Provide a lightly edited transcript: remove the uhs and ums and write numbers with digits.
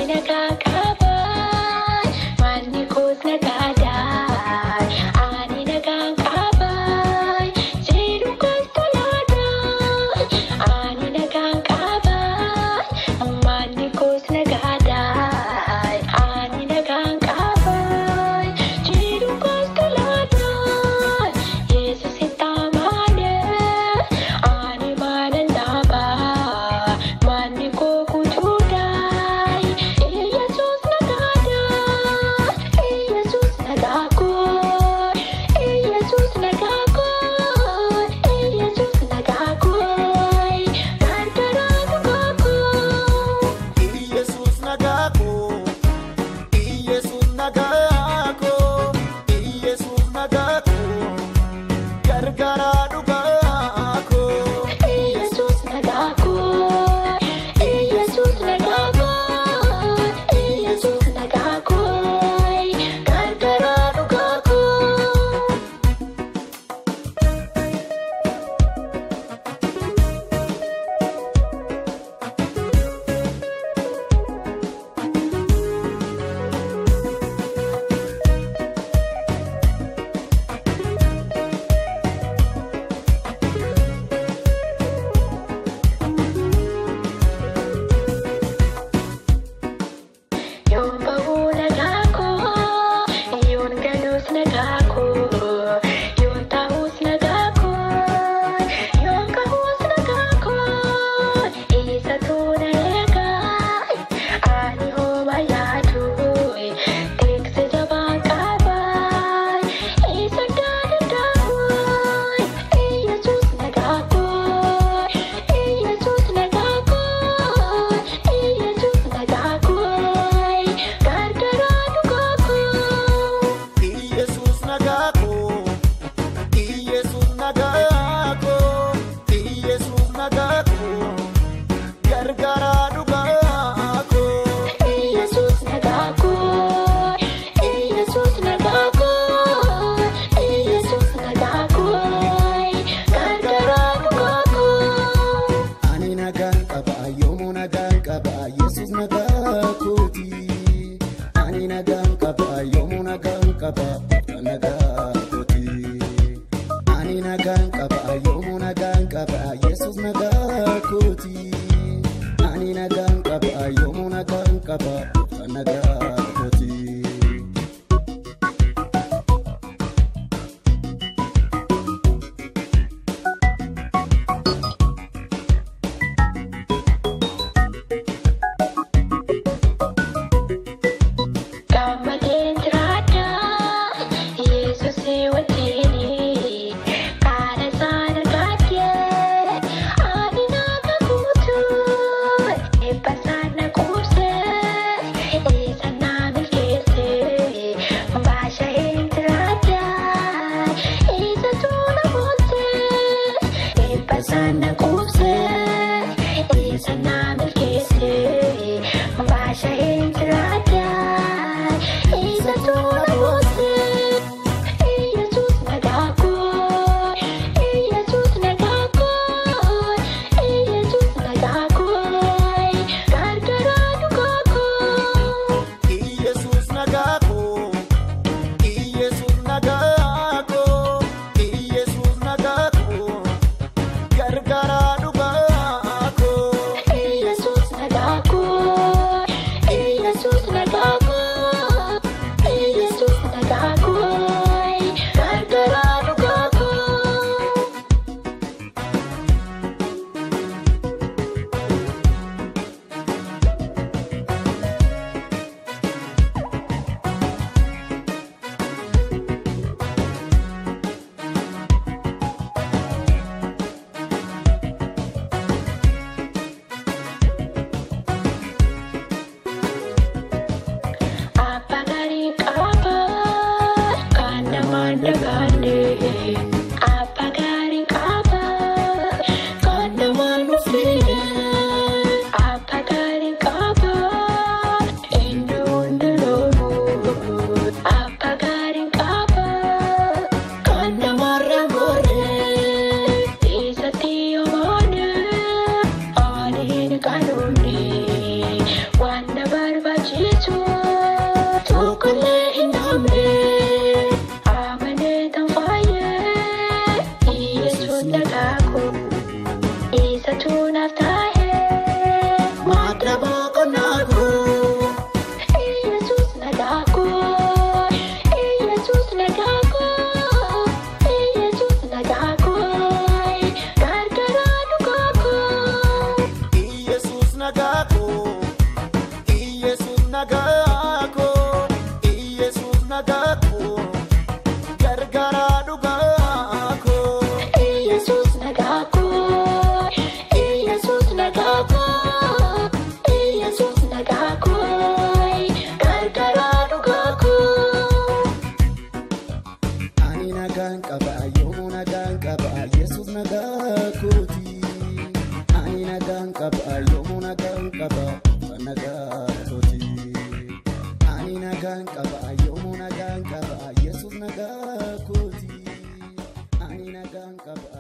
Ani nagaa qaba, manni koos nagaadha. Ani nagaa qaba, jiruun koos tolaadha. Ani nagaa qaba, manni koos nagaadha. Ani nagaa qaba, jiruun koos tolaadha. Yesuus itti amane, ani maalan dhaaba, manni koo guutuudha. Yesuus nagaadha, Yesuus nagaa koo, Yesuus nagaa koo, Yesuus nagaa koo, gargaaraa dhugaa koo. Iyesuus nagaa koo, Iyesuus nagaa koo, Iyesuus nagaa koo, gargaaraa dhugaa koo. Yesuus nagaa koo, Yesuus nagaa koo, Yesuus nagaa koo, gargaaraa dhugaa koo. Yoon bahuu nagaa koo, yoon galuus nagaa koo, yoon taa'uus nagaa koo, yoon kahuus nagaa koo, eessattu na eegaa, ani hooma yaadu, tiksa jabaa qaba, isa danda'u, Yesuus nagaa koo, Yesuus nagaa koo, Yesuus nagaa koo, gargaaraa dhugaa koo. Iyesuus nagaa koo, Iyesuus nagaa koo, Iyesuus nagaa koo, gargaaraa dhugaa koo. Yesuus nagaa koo, Yesuus nagaa koo, Yesuus nagaa koo, gargaaraa dhugaa koo. Ani nagaan qaba, yoomuu nagaan qaba, Yesuus nagaa kooti. Ani nagaan qaba, yoomuu nagaan qaba, gooftaan nagaa kooti. Ani nagaan qaba, yoomuu nagaan qaba, Yesuus nagaa kooti. Ani nagaan qaba, yoomuu nagaan qaba, gooftaan nagaa kooti. Gammadeen jiraadha, Yesuus wajjini, karaa isaan argaatee, ani naga guutuu, eebba isaan na quubsee, Nagaa koo, Iyesuus nagaa koo, gargaaraa dhugaa koo. Yesus nagaa koo, Yesus nagaa koo, Yesus nagaa koo, gargaaraa dhugaa koo. Ani nagaan qaba, yoomuu nagaan qaba, Yesuus nagaa kooti. Ani nagaan qaba, yoomuu nagaan qaba, nagaa kooti. Ani nagaan qaba, yoomuu nagaan qaba, Yesuus nagaa kooti. Ani nagaan qaba.